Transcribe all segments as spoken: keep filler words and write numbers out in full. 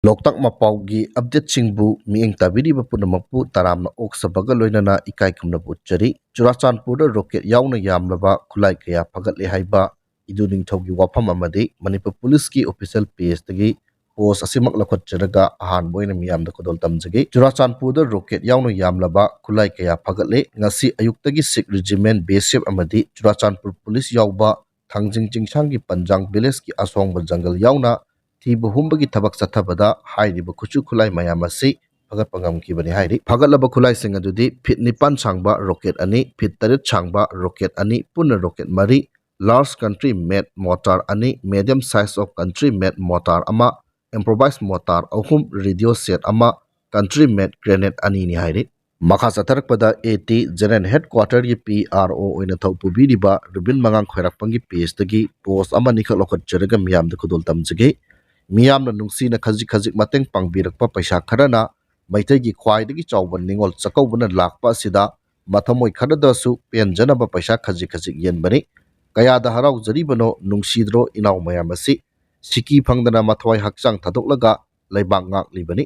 ꯂꯣꯛꯇꯥꯛ ꯃꯄꯥꯎꯒꯤ ꯑꯞꯗꯦꯠꯁꯤꯡꯕꯨ ꯃꯤꯠꯌꯦꯡ ꯇꯥꯕꯤꯔꯤꯕ ꯄꯨꯝꯅꯃꯛꯄꯨ ꯇꯔꯥꯝꯅ ꯑꯣꯛꯆꯕꯒ ꯂꯣꯏꯅꯅ ꯏꯀꯥꯏ ꯈꯨꯝꯅꯕ ꯎꯠꯆꯔꯤ꯫ ꯆꯨꯔꯥꯆꯥꯟꯄꯨꯔꯗ ꯔꯣꯀꯦꯠ ꯌꯥꯎꯅ ꯌꯥꯝꯂꯕ ꯈꯨꯠꯂꯥꯏ ꯀꯌꯥ ꯐꯒꯠꯂꯦ ꯍꯥꯏꯕ ꯏꯗꯨ ꯅꯤꯡꯊꯧꯒꯤ ꯋꯥꯐꯝ ꯑꯃꯗꯤ ꯃꯅꯤꯄꯨꯔ ꯄꯨꯂꯤꯁꯀꯤ ꯑꯣꯐꯤꯁꯤꯌꯦꯜ ꯄꯦꯖꯇꯒꯤ ꯄꯣꯁ ꯑꯁꯤꯃꯛ ꯂꯧꯈꯠꯆꯔꯒ ꯑꯍꯥꯟꯕ ꯑꯣꯏꯅ ꯃꯤꯌꯥꯝꯗ ꯈꯨꯗꯣꯜ ꯇꯝꯖꯒꯦ꯫ ꯆꯨꯔꯥꯆꯥꯟꯄꯨꯔꯗ ꯔꯣꯀꯦꯠ ꯌꯥꯎꯅ ꯌꯥꯝꯂꯕ ꯈꯨꯠꯂꯥꯏ ꯀꯌꯥ ꯐꯒꯠꯂꯦ꯫ ꯉꯁꯤ ꯑꯌꯨꯛꯇꯒꯤ ꯁꯤꯈ ꯔꯤꯖꯤꯃꯦꯟ ꯕꯤ ꯑꯦꯁ ꯑꯦꯐ ꯑꯃꯗꯤ ꯆꯨꯔꯥꯆꯥꯟꯄꯨꯔ ꯄꯨꯂꯤꯁ ꯌꯥꯎꯕ ꯊꯥꯡꯖꯤꯡ ꯆꯤꯡꯁꯥꯡꯒꯤ ꯄꯟꯖꯥꯡ ꯚꯤꯂꯦꯖꯀꯤ ꯑꯁꯣꯡꯕ ꯖꯪꯒꯜ ꯌꯥꯎꯅ ꯊꯤꯕ ꯍꯨꯝꯕꯒꯤ ꯊꯕꯛ ꯆꯠꯊꯕꯗ ꯍꯥꯏꯔꯤꯕ ꯈꯨꯠꯁꯨ ꯈꯨꯠꯂꯥꯏ ꯃꯌꯥꯝ ꯑꯁꯤ ꯐꯒꯠꯄ ꯉꯝꯈꯤꯕꯅꯤ ꯍꯥꯏꯔꯤ꯫ ꯐꯒꯠꯂꯕ ꯈꯨꯠꯂꯥꯏꯁꯤꯡ ꯑꯗꯨꯗꯤ ꯐꯤꯠ ꯅꯤꯄꯥꯟ ꯁꯥꯡꯕ ꯔꯣꯀꯦꯠ ꯑꯅꯤ, ꯐꯤꯠ ꯇꯔꯦꯠ ꯁꯥꯡꯕ ꯔꯣꯀꯦꯠ ꯑꯅꯤ, ꯄꯨꯟꯅ ꯔꯣꯀꯦꯠ ꯃꯔꯤ, large country made mortar ꯑꯅꯤ, medium size of country made mortar ꯑꯃ, improvised mortar ꯑꯍꯨꯝ, radio set ꯑꯃ, country made grenade ꯑꯅꯤꯅꯤ ꯍꯥꯏꯔꯤ꯫ ꯃꯈꯥ ꯆꯠꯊꯔꯛꯄꯗ ꯑꯦ ꯇꯤ ꯖꯦꯅꯔꯦꯜ ꯍꯦꯗꯀ꯭ꯋꯥꯇꯔꯒꯤ ꯄꯤ ꯑꯥꯔ ꯑꯣ ꯑꯣꯏꯅ ꯊꯧ ꯄꯨꯕꯤꯔꯤꯕ ꯔꯨꯕꯤꯟ ꯃꯉꯥꯡ ꯈ꯭ꯋꯥꯏꯔꯥꯛꯄꯝꯒꯤ ꯄꯦꯖꯇꯒꯤ ꯄꯣꯁ ꯑꯃꯅꯤꯈꯛ ꯂꯧꯈꯠꯆꯔꯒ ꯃꯤꯌꯥꯝꯗ ꯈꯨꯗꯣꯜ ꯇꯝꯖꯒꯦ꯫ ꯃꯤꯌꯥꯝꯅ ꯅꯨꯡꯁꯤꯅ ꯈꯖꯤꯛ ꯈꯖꯤꯛ ꯃꯇꯦꯡ ꯄꯥꯡꯕꯤꯔꯛꯄ ꯄꯩꯁꯥ ꯈꯔꯅ ꯃꯩꯇꯩꯒꯤ ꯈ꯭ꯋꯥꯏꯗꯒꯤ ꯆꯥꯎꯕ ꯅꯤꯉꯣꯜ ꯆꯥꯛꯀꯧꯕꯅ ꯂꯥꯛꯄ ꯑꯁꯤꯗ ꯃꯊꯃꯣꯏ ꯈꯔꯗꯁꯨ ꯄꯦꯟꯖꯅꯕ ꯄꯩꯁꯥ ꯈꯖꯤꯛ ꯈꯖꯤꯛ ꯌꯦꯟꯕꯅꯤ꯫ ꯀꯌꯥꯗ ꯍꯔꯥꯎꯖꯔꯤꯕꯅꯣ ꯅꯨꯡꯁꯤꯗ꯭ꯔꯣ ꯏꯅꯥꯎ ꯃꯌꯥꯝ ꯑꯁꯤ? ꯁꯤꯀꯤ ꯐꯪꯗꯅ ꯃꯊ꯭ꯋꯥꯏ ꯍꯛꯆꯥꯡ ꯊꯥꯗꯣꯛꯂꯒ ꯂꯩꯕꯥꯛ ꯉꯥꯛꯂꯤꯕꯅꯤ꯫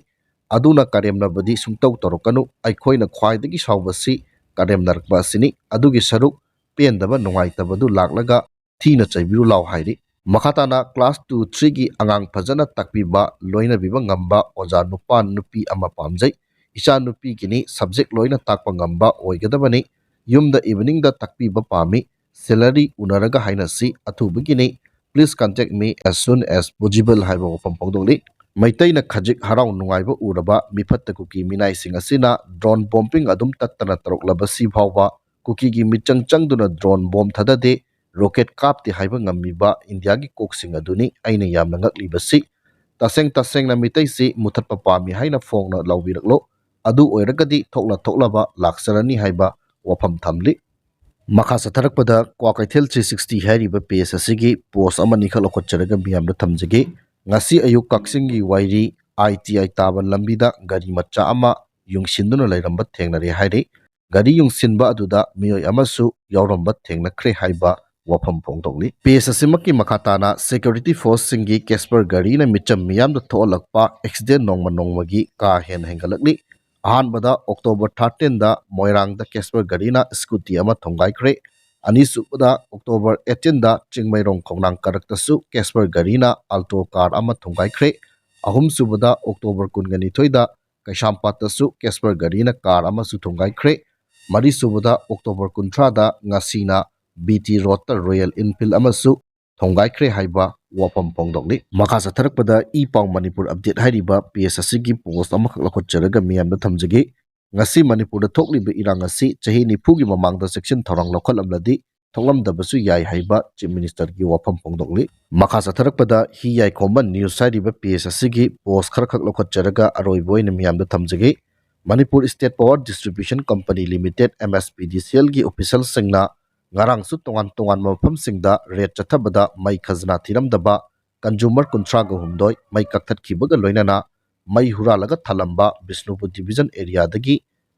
ꯑꯗꯨꯅ ꯀꯔꯦꯝꯅꯕꯗꯤ ꯁꯨꯡꯇꯧ ꯇꯧꯔꯛꯀꯅꯨ꯫ ꯑꯩꯈꯣꯏꯅ ꯈ꯭ꯋꯥꯏꯗꯒꯤ ꯁꯥꯎꯕꯁꯤ ꯀꯔꯦꯝꯅꯔꯛꯄ ꯑꯁꯤꯅꯤ꯫ ꯑꯗꯨꯒꯤ ꯁꯔꯨꯛ ꯄꯦꯟꯗꯕ ꯅꯨꯡꯉꯥꯏꯇꯕꯗꯨ ꯂꯥꯛꯂꯒ ꯊꯤꯅ ꯆꯩꯕꯤꯔꯨ ꯂꯥꯎ ꯍꯥꯏꯔꯤ꯫ ꯃꯈꯥ ꯇꯥꯅ ꯀ꯭ꯂꯥꯁ ꯇꯨ ꯊ꯭ꯔꯤꯒꯤ ꯑꯉꯥꯡ ꯐꯖꯅ ꯇꯥꯛꯄꯤꯕ ꯂꯣꯏꯅꯕꯤꯕ ꯉꯝꯕ ꯑꯣꯖꯥ ꯅꯨꯄꯥ ꯅꯨꯄꯤ ꯑꯃ ꯄꯥꯝꯖꯩ꯫ ꯏꯆꯥ ꯅꯨꯄꯤꯒꯤꯅꯤ, ꯁꯕꯖꯦꯛ ꯂꯣꯏꯅ ꯇꯥꯛꯄ ꯉꯝꯕ ꯑꯣꯏꯒꯗꯕꯅꯤ꯫ ꯌꯨꯝꯗ ꯏꯚꯤꯅꯤꯡꯗ ꯇꯥꯛꯄꯤꯕ ꯄꯥꯝꯃꯤ꯫ ꯁꯦꯂꯔꯤ ꯎꯅꯔꯒ ꯍꯥꯏꯅꯁꯤ꯫ ꯑꯊꯨꯕꯒꯤꯅꯤ꯫ Please contact me as soon as possible ꯍꯥꯏꯕ ꯋꯥꯐꯝ ꯐꯣꯡꯗꯣꯛꯂꯤ꯫ ꯃꯩꯇꯩꯅ ꯈꯖꯤꯛ ꯍꯔꯥꯎ ꯅꯨꯡꯉꯥꯏꯕ ꯎꯔꯕ ꯃꯤꯐꯠꯇ ꯀꯨꯀꯤ ꯃꯤꯅꯥꯏꯁꯤꯡ ꯑꯁꯤꯅ ꯗ꯭ꯔꯣꯟ ꯕꯣꯝꯕꯤꯡ ꯑꯗꯨꯝ ꯇꯠꯇꯅ ꯇꯧꯔꯛꯂꯕꯁꯤ ꯐꯥꯎꯕ ꯀꯨꯀꯤꯒꯤ ꯃꯤꯆꯪ ꯆꯪꯗꯨꯅ ꯗ꯭ꯔꯣꯟ ꯕꯣꯝ ꯊꯥꯗꯗꯦ, ꯔꯣꯀꯦꯠ ꯀꯥꯞꯇꯦ ꯍꯥꯏꯕ ꯉꯝꯃꯤꯕ ꯏꯟꯗꯤꯌꯥꯒꯤ ꯀꯣꯛꯁꯤꯡ ꯑꯗꯨꯅꯤ ꯑꯩꯅ ꯌꯥꯝꯅ ꯉꯛꯂꯤꯕꯁꯤ꯫ ꯇꯁꯦꯡ ꯇꯁꯦꯡꯅ ꯃꯤꯇꯩꯁꯤ ꯃꯨꯊꯠꯄ ꯄꯥꯝꯃꯤ ꯍꯥꯏꯅ ꯐꯣꯡꯅ ꯂꯥꯎꯕꯤꯔꯛꯂꯣ꯫ ꯑꯗꯨ ꯑꯣꯏꯔꯒꯗꯤ ꯊꯣꯛꯂ ꯊꯣꯛꯂꯕ ꯂꯥꯛꯆꯔꯅꯤ ꯍꯥꯏꯕ ꯋꯥꯐꯝ ꯊꯝꯂꯤ꯫ ꯃꯈꯥ ꯆꯠꯊꯔꯛꯄꯗ ꯀ꯭ꯋꯥꯀꯩꯊꯦꯜ ꯊ꯭ꯔꯤ ꯁꯤꯛꯁꯇꯤ ꯍꯥꯏꯔꯤꯕ ꯄꯦꯖ ꯑꯁꯤꯒꯤ ꯄꯣꯁ ꯑꯃꯅꯤꯈꯛ ꯂꯧꯈꯠꯆꯔꯒ ꯃꯤꯌꯥꯝꯗ ꯊꯝꯖꯒꯦ꯫ ꯉꯁꯤ ꯑꯌꯨꯛ ꯀꯛꯆꯤꯡꯒꯤ ꯋꯥꯏꯔꯤ ꯑꯥꯏ ꯇꯤ ꯑꯥꯏ ꯇꯥꯕ ꯂꯝꯕꯤꯗ ꯒꯥꯔꯤ ꯃꯆꯥ ꯑꯃ ꯌꯨꯡꯁꯤꯟꯗꯨꯅ ꯂꯩꯔꯝꯕ ꯊꯦꯡꯅꯔꯦ ꯍꯥꯏꯔꯤ꯫ ꯒꯥꯔꯤ ꯌꯨꯡꯁꯤꯟꯕ ꯑꯗꯨꯗ ꯃꯤꯑꯣꯏ ꯑꯃꯁꯨ ꯌꯥꯎꯔꯝꯕ ꯊꯦꯡꯅꯈ꯭ꯔꯦ ꯍꯥꯏꯕ ꯋꯥꯐꯝ ꯐꯣꯡꯗꯣꯛꯂꯤ꯫ ꯄꯦꯖ ꯑꯁꯤꯃꯛꯀꯤ ꯃꯈꯥ ꯇꯥꯅ ꯁꯦꯀ꯭ꯌꯨꯔꯤꯇꯤ ꯐꯣꯔꯁꯁꯤꯡꯒꯤ ꯀꯦꯁꯄꯔ ꯒꯥꯔꯤꯅ ꯃꯤꯆꯝ ꯃꯤꯌꯥꯝꯗ ꯊꯣꯛꯍꯜꯂꯛꯄ ꯑꯦꯛꯁꯤꯗꯦꯟ ꯅꯣꯡꯃ ꯅꯣꯡꯃꯒꯤ ꯀꯥ ꯍꯦꯟꯅ ꯍꯦꯟꯒꯠꯂꯛꯂꯤ꯫ ꯑꯍꯥꯟꯕꯗ ꯑꯣꯛꯇꯣꯕꯔ thirteenꯗ ꯃꯣꯏꯔꯥꯡꯗ ꯀꯦꯁꯄꯔ ꯒꯥꯔꯤꯅ ꯁ꯭ꯀꯨꯇꯤ ꯑꯃ ꯊꯣꯝꯒꯥꯏꯈ꯭ꯔꯦ꯫ ꯑꯅꯤꯁꯨꯕꯗ ꯑꯣꯛꯇꯣꯕꯔ eighteenꯗ ꯆꯤꯡꯃꯩꯔꯣꯡ ꯈꯣꯡꯅꯥꯡ ꯀꯥꯔꯛꯇꯁꯨ ꯀꯦꯁꯄꯔ ꯒꯥꯔꯤꯅ ꯑꯜꯇꯣ ꯀꯥꯔ ꯑꯃ ꯊꯣꯝꯒꯥꯏꯈ꯭ꯔꯦ꯫ ꯑꯍꯨꯝꯁꯨꯕꯗ ꯑꯣꯛꯇꯣꯕꯔ ꯀꯨꯟꯒ ꯅꯤꯊꯣꯏꯗ ꯀꯩꯁꯥꯝꯄꯥꯠꯇꯁꯨ ꯀꯦꯁꯄꯔ ꯒꯥꯔꯤꯅ ꯀꯥꯔ ꯑꯃꯁꯨ ꯊꯣꯝꯒꯥꯏꯈ꯭ꯔꯦ꯫ ꯃꯔꯤꯁꯨꯕꯗ ꯑꯣꯛꯇꯣꯕꯔ ꯀꯨꯟꯊ꯭ꯔꯥꯗ ꯉꯁꯤꯅ ꯕꯤ ꯇꯤ ꯔꯣꯗꯇ ꯔꯣꯌꯦꯜ ꯏꯟꯐꯤꯜ ꯑꯃꯁꯨ ꯊꯣꯝꯒꯥꯏꯈ꯭ꯔꯦ ꯍꯥꯏꯕ ꯋꯥꯐꯝ ꯐꯣꯡꯗꯣꯛꯂꯤ꯫ ꯃꯈꯥ ꯆꯠꯊꯔꯛꯄꯗ ꯏ ꯄꯥꯎ ꯃꯅꯤꯄꯨꯔ ꯑꯞꯗꯦꯠ ꯍꯥꯏꯔꯤꯕ ꯄꯦꯖ ꯑꯁꯤꯒꯤ ꯄꯣꯁ ꯑꯃꯈꯛ ꯂꯧꯈꯠꯆꯔꯒ ꯃꯤꯌꯥꯝꯗ ꯊꯝꯖꯒꯦ꯫ ꯉꯁꯤ ꯃꯅꯤꯄꯨꯔꯗ ꯊꯣꯛꯂꯤꯕ ꯏꯔꯥꯡ ꯑꯁꯤ ꯆꯍꯤ ꯅꯤꯐꯨꯒꯤ ꯃꯃꯥꯡꯗ ꯆꯦꯛꯁꯤꯟ ꯊꯧꯔꯥꯡ ꯂꯧꯈꯠꯂꯝꯂꯗꯤ ꯊꯣꯛꯂꯝꯗꯕꯁꯨ ꯌꯥꯏ ꯍꯥꯏꯕ ꯆꯤꯐ ꯃꯤꯅꯤꯁꯇꯔꯒꯤ ꯋꯥꯐꯝ ꯐꯣꯡꯗꯣꯛꯂꯤ꯫ ꯃꯈꯥ ꯆꯠꯊꯔꯛꯄꯗ ꯍꯤ ꯌꯥꯏꯈꯣꯝꯕ ꯅ꯭ꯌꯨꯁ ꯍꯥꯏꯔꯤꯕ ꯄꯦꯖ ꯑꯁꯤꯒꯤ ꯄꯣꯁ ꯈꯔꯈꯛ ꯂꯧꯈꯠꯆꯔꯒ ꯑꯔꯣꯏꯕ ꯑꯣꯏꯅ ꯃꯤꯌꯥꯝꯗ ꯊꯝꯖꯒꯦ꯫ Manipur state power distribution company limited, M S P D C L ꯒꯤ ꯑꯣꯐꯤꯁꯦꯜꯁꯤꯡꯅ ꯉꯔꯥꯡꯁꯨ ꯇꯣꯉꯥꯟ ꯇꯣꯉꯥꯟꯕ ꯃꯐꯝꯁꯤꯡꯗ ꯔꯦꯗ ꯆꯠꯊꯕꯗ ꯃꯩ ꯈꯖꯅꯥ ꯊꯤꯔꯝꯗꯕ ꯀꯟꯖꯨꯃꯔ ꯀꯨꯟꯊ꯭ꯔꯥꯒ ꯍꯨꯝꯗꯣꯏ ꯃꯩ ꯀꯛꯊꯠꯈꯤꯕꯒ ꯂꯣꯏꯅꯅ ꯃꯩ ꯍꯨꯔꯥꯜꯂꯒ ꯊꯜꯂꯝꯕ ꯕꯤꯁꯅꯨꯄꯨꯔ ꯗꯤꯕꯤꯖꯟ ꯑꯦꯔꯤꯌꯥꯗꯒꯤ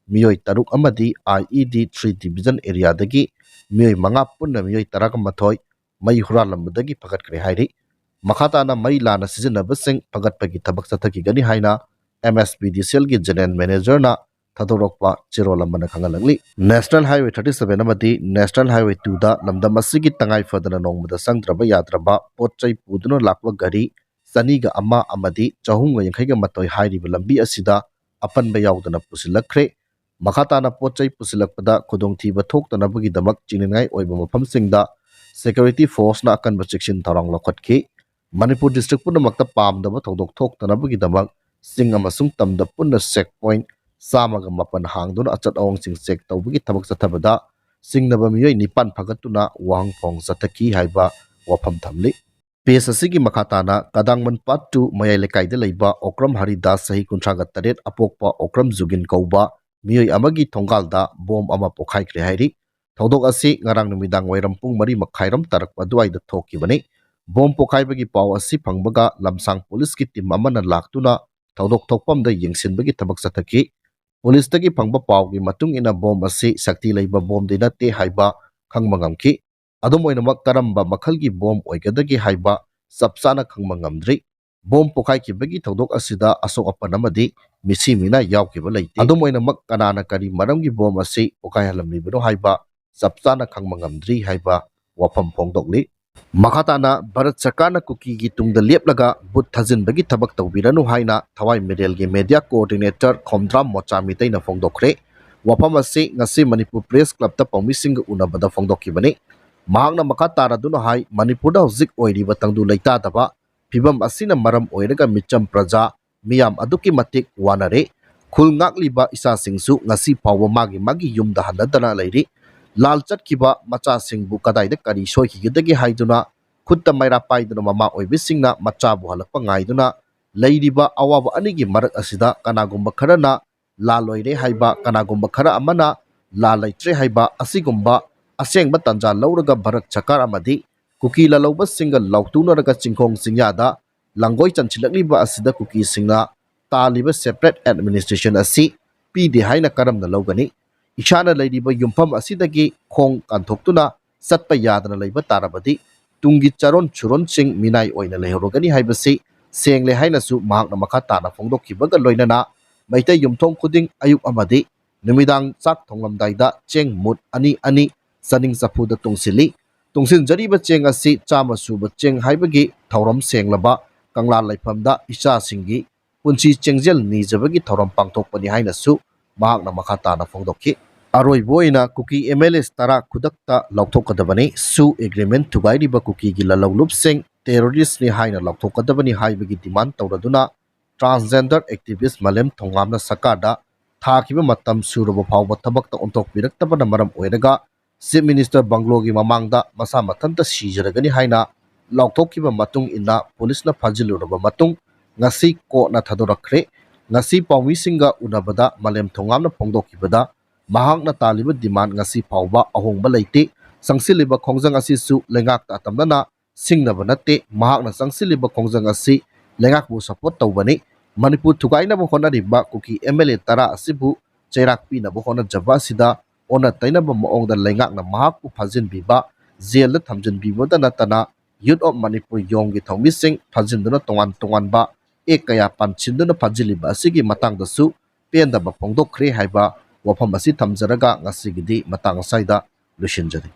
ꯃꯤꯑꯣꯏ ꯇꯔꯨꯛ ꯑꯃꯗꯤ I E D three division ꯑꯦꯔꯤꯌꯥꯗꯒꯤ ꯃꯤꯑꯣꯏ ꯃꯉꯥ ꯄꯨꯟꯅ ꯃꯤꯑꯣꯏ ꯇꯔꯥꯃꯥꯊꯣꯏ ꯃꯩ ꯍꯨꯔꯥꯜꯂꯝꯕꯗꯒꯤ ꯐꯒꯠꯈ꯭ꯔꯦ ꯍꯥꯏꯔꯤ꯫ ꯃꯈꯥ ꯇꯥꯅ ꯃꯩ ꯂꯥꯟꯅ ꯁꯤꯖꯤꯟꯅꯕꯁꯤꯡ ꯐꯒꯠꯄꯒꯤ ꯊꯕꯛ ꯆꯠꯊꯈꯤꯒꯅꯤ ꯍꯥꯏꯅ M S P D C L ꯒꯤ ꯖꯦꯅꯔꯦꯜ ꯃꯦꯅꯦꯖꯔꯅ ꯊꯥꯗꯣꯔꯛꯄ ꯆꯦꯔꯣꯜ ꯑꯃꯅ ꯈꯪꯍꯜꯂꯛꯂꯤ꯫ National Highway thirty seven ꯑꯃꯗꯤ National Highway twoꯗ ꯂꯝꯗꯝ ꯑꯁꯤꯒꯤ ꯇꯉꯥꯏ ꯐꯗꯅ ꯅꯣꯡꯃꯗ ꯆꯪꯗ꯭ꯔꯕ ꯌꯥꯗ꯭ꯔꯕ ꯄꯣꯠ ꯆꯩ ꯄꯨꯗꯨꯅ ꯂꯥꯛꯄ ꯒꯥꯔꯤ ꯆꯅꯤꯒ ꯑꯃ ꯑꯃꯗꯤ ꯆꯍꯨꯝꯒ ꯌꯥꯡꯈꯩꯒ ꯃꯥꯊꯣꯏ ꯍꯥꯏꯔꯤꯕ ꯂꯝꯕꯤ ꯑꯁꯤꯗ ꯑꯄꯟꯕ ꯌꯥꯎꯗꯅ ꯄꯨꯁꯤꯜꯂꯛꯈ꯭ꯔꯦ꯫ ꯃꯈꯥ ꯇꯥꯅ ꯄꯣꯠ ꯆꯩ ꯄꯨꯁꯤꯜꯂꯛꯄꯗ ꯈꯨꯗꯣꯡꯊꯤꯕ ꯊꯣꯛꯇꯅꯕꯒꯤꯗꯃꯛ ꯆꯤꯡꯅꯅꯤꯡꯉꯥꯏ ꯑꯣꯏꯕ ꯃꯐꯝꯁꯤꯡꯗ ꯁꯦꯀ꯭ꯌꯨꯔꯤꯇꯤ ꯐꯣꯔꯁꯅ ꯑꯀꯟꯕ ꯆꯦꯛꯁꯤꯟ ꯊꯧꯔꯥꯡ ꯂꯧꯈꯠꯈꯤ꯫ ꯃꯅꯤꯄꯨꯔ ꯗꯤꯁꯇ꯭ꯔꯤꯛ ꯄꯨꯝꯅꯃꯛꯇ ꯄꯥꯝꯗꯕ ꯊꯧꯗꯣꯛ ꯊꯣꯛꯇꯅꯕꯒꯤꯗꯃꯛ ꯆꯤꯡ ꯑꯃꯁꯨꯡ ꯇꯝꯗ ꯄꯨꯟꯅ ꯆꯦꯛ ꯄꯣꯏꯟꯠ ꯆꯥꯝꯃꯒ ꯃꯥꯄꯟ ꯍꯥꯡꯗꯨꯅ ꯑꯆꯠ ꯑꯋꯣꯡꯁꯤꯡ ꯆꯦꯛ ꯇꯧꯕꯒꯤ ꯊꯕꯛ ꯆꯠꯊꯕꯗ ꯆꯤꯡꯅꯕ ꯃꯤꯑꯣꯏ ꯅꯤꯄꯥꯟ ꯐꯥꯒꯠꯇꯨꯅ ꯋꯥꯍꯪ ꯐꯣꯡ ꯆꯠꯊꯈꯤ ꯍꯥꯏꯕ ꯋꯥꯐꯝ ꯊꯝꯂꯤ꯫ ꯄꯦꯖ ꯑꯁꯤꯒꯤ ꯃꯈꯥ ꯇꯥꯅ ꯀꯗꯥꯡꯃꯟ ꯄꯥꯠ two ꯃꯌꯥꯏ ꯂꯩꯀꯥꯏꯗ ꯂꯩꯕ ꯑꯣꯀ꯭ꯔꯝ ꯍꯔꯤꯗꯥꯁ ꯆꯍꯤ ꯀꯨꯟꯊ꯭ꯔꯥꯒ ꯇꯔꯦꯠ ꯑꯄꯣꯛꯄ ꯑꯣꯀ꯭ꯔꯝ ꯖꯨꯒꯤꯟ ꯀꯧꯕ ꯃꯤꯑꯣꯏ ꯑꯃꯒꯤ ꯊꯣꯡꯒꯥꯜꯗ ꯕꯣꯝ ꯑꯃ ꯄꯣꯈꯥꯏꯈ꯭ꯔꯦ ꯍꯥꯏꯔꯤ꯫ ꯊꯧꯗꯣꯛ ꯑꯁꯤ ꯉꯔꯥꯡ ꯅꯨꯃꯤꯗꯥꯡ ꯋꯥꯏꯔꯝ ꯄꯨꯡ ꯃꯔꯤ ꯃꯈꯥꯏꯔꯣꯝ ꯇꯥꯔꯛꯄ ꯑꯗꯨꯋꯥꯏꯗ ꯊꯣꯛꯈꯤꯕꯅꯤ꯫ ꯕꯣꯝ ꯄꯣꯈꯥꯏꯕꯒꯤ ꯄꯥꯎ ꯑꯁꯤ ꯐꯪꯕꯒ ꯂꯝꯁꯥꯡ ꯄꯨꯂꯤꯁꯀꯤ ꯇꯤꯝ ꯑꯃꯅ ꯂꯥꯛꯇꯨꯅ ꯊꯧꯗꯣꯛ ꯊꯣꯛꯐꯝꯗ ꯌꯦꯡꯁꯤꯟꯕꯒꯤ ꯊꯕꯛ ꯆꯠꯊꯈꯤ꯫ ꯄꯨꯂꯤꯁꯇꯒꯤ ꯐꯪꯕ ꯄꯥꯎꯒꯤ ꯃꯇꯨꯡ ꯏꯟꯅ ꯕꯣꯝ ꯑꯁꯤ ꯁꯛꯇꯤ ꯂꯩꯕ ꯕꯣꯝꯗꯤ ꯅꯠꯇꯦ ꯍꯥꯏꯕ ꯈꯪꯕ ꯉꯝꯈꯤ꯫ ꯑꯗꯨꯝ ꯑꯣꯏꯅꯃꯛ, ꯀꯔꯝꯕ ꯃꯈꯜꯒꯤ ꯕꯣꯝ ꯑꯣꯏꯒꯗꯒꯦ ꯍꯥꯏꯕ ꯆꯞ ꯆꯥꯅ ꯈꯪꯕ ꯉꯝꯗ꯭ꯔꯤ꯫ ꯕꯣꯝ ꯄꯣꯈꯥꯏꯈꯤꯕꯒꯤ ꯊꯧꯗꯣꯛ ꯑꯁꯤꯗ ꯑꯁꯣꯛ ꯑꯄꯟ ꯑꯃꯗꯤ ꯃꯤꯁꯤ ꯃꯤꯅꯥ ꯌꯥꯎꯈꯤꯕ ꯂꯩꯇꯦ꯫ ꯑꯗꯨꯝ ꯑꯣꯏꯅꯃꯛ, ꯀꯅꯥꯅ ꯀꯔꯤ ꯃꯔꯝꯒꯤ ꯕꯣꯝ ꯑꯁꯤ ꯄꯣꯈꯥꯏꯍꯜꯂꯝꯂꯤꯕꯅꯣ ꯍꯥꯏꯕ ꯆꯞ ꯆꯥꯅ ꯈꯪꯕ ꯉꯝꯗ꯭ꯔꯤ ꯍꯥꯏꯕ ꯋꯥꯐꯝ ꯐꯣꯡꯗꯣꯛꯂꯤ꯫ ꯃꯈꯥ ꯇꯥꯅ, ꯚꯥꯔꯠ ꯁꯔꯀꯥꯔꯅ ꯀꯨꯀꯤꯒꯤ ꯇꯨꯡꯗ ꯂꯦꯞꯂꯒ ꯚꯨꯠ ꯊꯥꯖꯤꯟꯕꯒꯤ ꯊꯕꯛ ꯇꯧꯕꯤꯔꯅꯨ ꯍꯥꯏꯅ ꯊꯋꯥꯏ ꯃꯤꯔꯦꯜꯒꯤ ꯃꯦꯗꯤꯌꯥ ꯀꯣꯑꯣꯔꯗꯤꯅꯦꯇꯔ ꯈꯣꯝꯗ꯭ꯔꯥꯝ ꯃꯣꯆꯥ ꯃꯤꯇꯩꯅ ꯐꯣꯡꯗꯣꯛꯈ꯭ꯔꯦ꯫ ꯋꯥꯐꯝ ꯑꯁꯤ ꯉꯁꯤ ꯃꯅꯤꯄꯨꯔ ꯄ꯭ꯔꯦꯁ ꯀ꯭ꯂꯕꯇ ꯄꯥꯎꯃꯤꯁꯤꯡꯒ ꯎꯅꯕꯗ ꯐꯣꯡꯗꯣꯛꯈꯤꯕꯅꯤ꯫ ꯃꯍꯥꯛꯅ ꯃꯈꯥ ꯇꯥꯔꯗꯨꯅ ꯍꯥꯏ, ꯃꯅꯤꯄꯨꯔꯗ ꯍꯧꯖꯤꯛ ꯑꯣꯏꯔꯤꯕ ꯇꯪꯗꯨ ꯂꯩꯇꯥꯗꯕ ꯐꯤꯕꯝ ꯑꯁꯤꯅ ꯃꯔꯝ ꯑꯣꯏꯔꯒ ꯃꯤꯆꯝ ꯄ꯭ꯔꯖꯥ ꯃꯤꯌꯥꯝ ꯑꯗꯨꯛꯀꯤ ꯃꯇꯤꯛ ꯋꯥꯅꯔꯦ꯫ ꯈꯨꯜ ꯉꯥꯛꯂꯤꯕ ꯏꯆꯥꯁꯤꯡꯁꯨ ꯉꯁꯤ ꯐꯥꯎꯕ ꯃꯥꯒꯤ ꯃꯥꯒꯤ ꯌꯨꯝꯗ ꯍꯟꯅꯗꯅ ꯂꯩꯔꯤ꯫ ꯂꯥꯜ ꯆꯠꯈꯤꯕ ꯃꯆꯥꯁꯤꯡꯕꯨ ꯀꯗꯥꯏꯗ ꯀꯔꯤ ꯁꯣꯏꯈꯤꯒꯗꯒꯦ ꯍꯥꯏꯗꯨꯅ ꯈꯨꯠꯇ ꯃꯩꯔꯥ ꯄꯥꯏꯗꯨꯅ ꯃꯃꯥ ꯑꯣꯏꯕꯤꯁꯤꯡꯅ ꯃꯆꯥꯕꯨ ꯍꯜꯂꯛꯄ ꯉꯥꯏꯗꯨꯅ ꯂꯩꯔꯤꯕ ꯑꯋꯥꯕ ꯑꯅꯤꯒꯤ ꯃꯔꯛ ꯑꯁꯤꯗ ꯀꯅꯥꯒꯨꯝꯕ ꯈꯔꯅ ꯂꯥꯜ ꯑꯣꯏꯔꯦ ꯍꯥꯏꯕ, ꯀꯅꯥꯒꯨꯝꯕ ꯈꯔ ꯑꯃꯅ ꯂꯥꯜ ꯂꯩꯇ꯭ꯔꯦ ꯍꯥꯏꯕ ꯑꯁꯤꯒꯨꯝꯕ ꯑꯁꯦꯡꯕ ꯇꯥꯟꯖꯥ ꯂꯧꯔꯒ ꯚꯥꯔꯠ ꯁꯔꯀꯥꯔ ꯑꯃꯗꯤ ꯀꯨꯀꯤ ꯂꯥꯜꯍꯧꯕꯁꯤꯡꯒ ꯂꯥꯎꯇꯨꯅꯔꯒ ꯆꯤꯡꯈꯣꯡ ꯆꯤꯡꯌꯥꯗ ꯂꯥꯡꯒꯣꯏ ꯆꯟꯁꯤꯜꯂꯛꯂꯤꯕ ꯑꯁꯤꯗ ꯀꯨꯀꯤꯁꯤꯡꯅ ꯇꯥꯜꯂꯤꯕ separate administration ꯑꯁꯤ ꯄꯤꯗꯦ ꯍꯥꯏꯅ ꯀꯔꯝꯅ ꯂꯧꯒꯅꯤ? ꯏꯁꯥꯅ ꯂꯩꯔꯤꯕ ꯌꯨꯝꯐꯝ ꯑꯁꯤꯗꯒꯤ ꯈꯣꯡ ꯀꯥꯟꯊꯣꯛꯇꯨꯅ ꯆꯠꯄ ꯌꯥꯗꯅ ꯂꯩꯕ ꯇꯥꯔꯕꯗꯤ ꯇꯨꯡꯒꯤ ꯆꯔꯣꯟ ꯁꯨꯔꯣꯟꯁꯤꯡ ꯃꯤꯅꯥꯏ ꯑꯣꯏꯅ ꯂꯩꯍꯧꯔꯒꯅꯤ ꯍꯥꯏꯕꯁꯤ ꯁꯦꯡꯂꯦ ꯍꯥꯏꯅꯁꯨ ꯃꯍꯥꯛꯅ ꯃꯈꯥ ꯇꯥꯅ ꯐꯣꯡꯗꯣꯛꯈꯤꯕꯒ ꯂꯣꯏꯅꯅ ꯃꯩꯇꯩ ꯌꯨꯝꯊꯣꯡ ꯈꯨꯗꯤꯡ ꯑꯌꯨꯛ ꯑꯃꯗꯤ ꯅꯨꯃꯤꯗꯥꯡ ꯆꯥꯛ ꯊꯣꯡꯂꯝꯗꯥꯏꯗ ꯆꯦꯡ ꯃꯨꯠ ꯑꯅꯤ ꯑꯅꯤ ꯆꯥꯅꯤꯡ ꯆꯐꯨꯗ ꯇꯨꯡꯁꯤꯜꯂꯤ꯫ ꯇꯨꯡꯁꯤꯟꯖꯔꯤꯕ ꯆꯦꯡ ꯑꯁꯤ ꯆꯥꯝꯃ ꯁꯨꯕ ꯆꯦꯡ ꯍꯥꯏꯕꯒꯤ ꯊꯧꯔꯝ ꯁꯦꯡꯂꯕ ꯀꯪꯂꯥ ꯂꯩꯐꯝꯗ ꯏꯆꯥꯁꯤꯡꯒꯤ ꯄꯨꯟꯁꯤ ꯆꯦꯡꯖꯦꯜ ꯅꯤꯖꯕꯒꯤ ꯊꯧꯔꯝ ꯄꯥꯡꯊꯣꯛꯄꯅꯤ ꯍꯥꯏꯅꯁꯨ ꯃꯍꯥꯛꯅ ꯃꯈꯥ ꯇꯥꯅ ꯐꯣꯡꯗꯣꯛꯈꯤ꯫ ꯑꯔꯣꯏꯕ ꯑꯣꯏꯅ ꯀꯨꯀꯤ MLAs ꯇꯔꯥ ꯈꯨꯗꯛꯇ ꯂꯧꯊꯣꯛꯀꯗꯕꯅꯤ, ꯁꯨ agreement ꯊꯨꯒꯥꯏꯔꯤꯕ ꯀꯨꯀꯤꯒꯤ ꯂꯥꯜꯍꯧꯂꯨꯞꯁꯤꯡ terroristꯅꯤ ꯍꯥꯏꯅ ꯂꯧꯊꯣꯛꯀꯗꯕꯅꯤ ꯍꯥꯏꯕꯒꯤ demand ꯇꯧꯔꯗꯨꯅ transgender activist ꯃꯥꯂꯦꯝ ꯊꯣꯉꯥꯝꯅ ꯁꯔꯀꯥꯔꯗ ꯊꯥꯈꯤꯕ ꯃꯇꯝ ꯁꯨꯔꯕ ꯐꯥꯎꯕ ꯊꯕꯛꯇ ꯑꯣꯟꯊꯣꯛꯄꯤꯔꯛꯇꯕꯅ ꯃꯔꯝ ꯑꯣꯏꯔꯒ Chief Minister ꯕꯪꯒ꯭ꯂꯣꯒꯤ ꯃꯃꯥꯡꯗ ꯃꯁꯥ ꯃꯊꯟꯇ ꯁꯤꯖꯔꯒꯅꯤ ꯍꯥꯏꯅ ꯂꯥꯎꯊꯣꯛꯈꯤꯕ ꯃꯇꯨꯡ ꯏꯟꯅ ꯄꯨꯂꯤꯁꯅ ꯐꯥꯖꯤꯜꯂꯨꯔꯕ ꯃꯇꯨꯡ ꯉꯁꯤ ꯀꯣꯔꯠꯅ ꯊꯥꯗꯣꯔꯛꯈ꯭ꯔꯦ꯫ ꯉꯁꯤ ꯄꯥꯎꯃꯤꯁꯤꯡꯒ ꯎꯅꯕꯗ ꯃꯥꯂꯦꯝ ꯊꯣꯉꯥꯝꯅ ꯐꯣꯡꯗꯣꯛꯈꯤꯕꯗ ꯃꯍꯥꯛꯅ ꯇꯥꯜꯂꯤꯕ demand ꯉꯁꯤ ꯐꯥꯎꯕ ꯑꯍꯣꯡꯕ ꯂꯩꯇꯦ꯫ ꯆꯪꯁꯤꯜꯂꯤꯕ ꯈꯣꯡꯖꯪ ꯑꯁꯤꯁꯨ ꯂꯩꯉꯥꯛꯇ ꯑꯇꯝꯅꯅ ꯁꯤꯡꯅꯕ ꯅꯠꯇꯦ꯫ ꯃꯍꯥꯛꯅ ꯆꯪꯁꯤꯜꯂꯤꯕ ꯈꯣꯡꯖꯪ ꯑꯁꯤ ꯂꯩꯉꯥꯛꯄꯨ support ꯇꯧꯕꯅꯤ꯫ ꯃꯅꯤꯄꯨꯔ ꯊꯨꯒꯥꯏꯅꯕ ꯍꯣꯠꯅꯔꯤꯕ ꯀꯨꯀꯤ MLA ꯇꯔꯥ ꯑꯁꯤꯕꯨ ꯆꯩꯔꯥꯛ ꯄꯤꯅꯕ ꯍꯣꯠꯅꯖꯕ ꯑꯁꯤꯗ ꯑꯣꯟꯅ ꯇꯩꯅꯕ ꯃꯑꯣꯡꯗ ꯂꯩꯉꯥꯛꯅ ꯃꯍꯥꯛꯄꯨ ꯐꯥꯖꯤꯟꯕꯤꯕ, ꯖꯦꯜꯗ ꯊꯝꯖꯤꯟꯕꯤꯕꯗ ꯅꯠꯇꯅ Youth of Manipur, ꯌꯣꯡꯒꯤ ꯊꯧꯃꯤꯁꯤꯡ ꯐꯥꯖꯤꯟꯗꯨꯅ ꯇꯣꯉꯥꯟ ꯇꯣꯉꯥꯟꯕ ꯑꯦꯛ ꯀꯌꯥ ꯄꯥꯟꯁꯤꯟꯗꯨꯅ ꯐꯥꯖꯤꯜꯂꯤꯕ ꯑꯁꯤꯒꯤ ꯃꯇꯥꯡꯗꯁꯨ ꯄꯦꯟꯗꯕ ꯐꯣꯡꯗꯣꯛꯈ꯭ꯔꯦ ꯍꯥꯏꯕ ꯋꯥꯐꯝ ꯑꯁꯤ ꯊꯝꯖꯔꯒ ꯉꯁꯤꯒꯤꯗꯤ ꯃꯇꯥꯡ ꯑꯁ꯭ꯋꯥꯏꯗ ꯂꯣꯏꯁꯤꯟꯖꯔꯤ꯫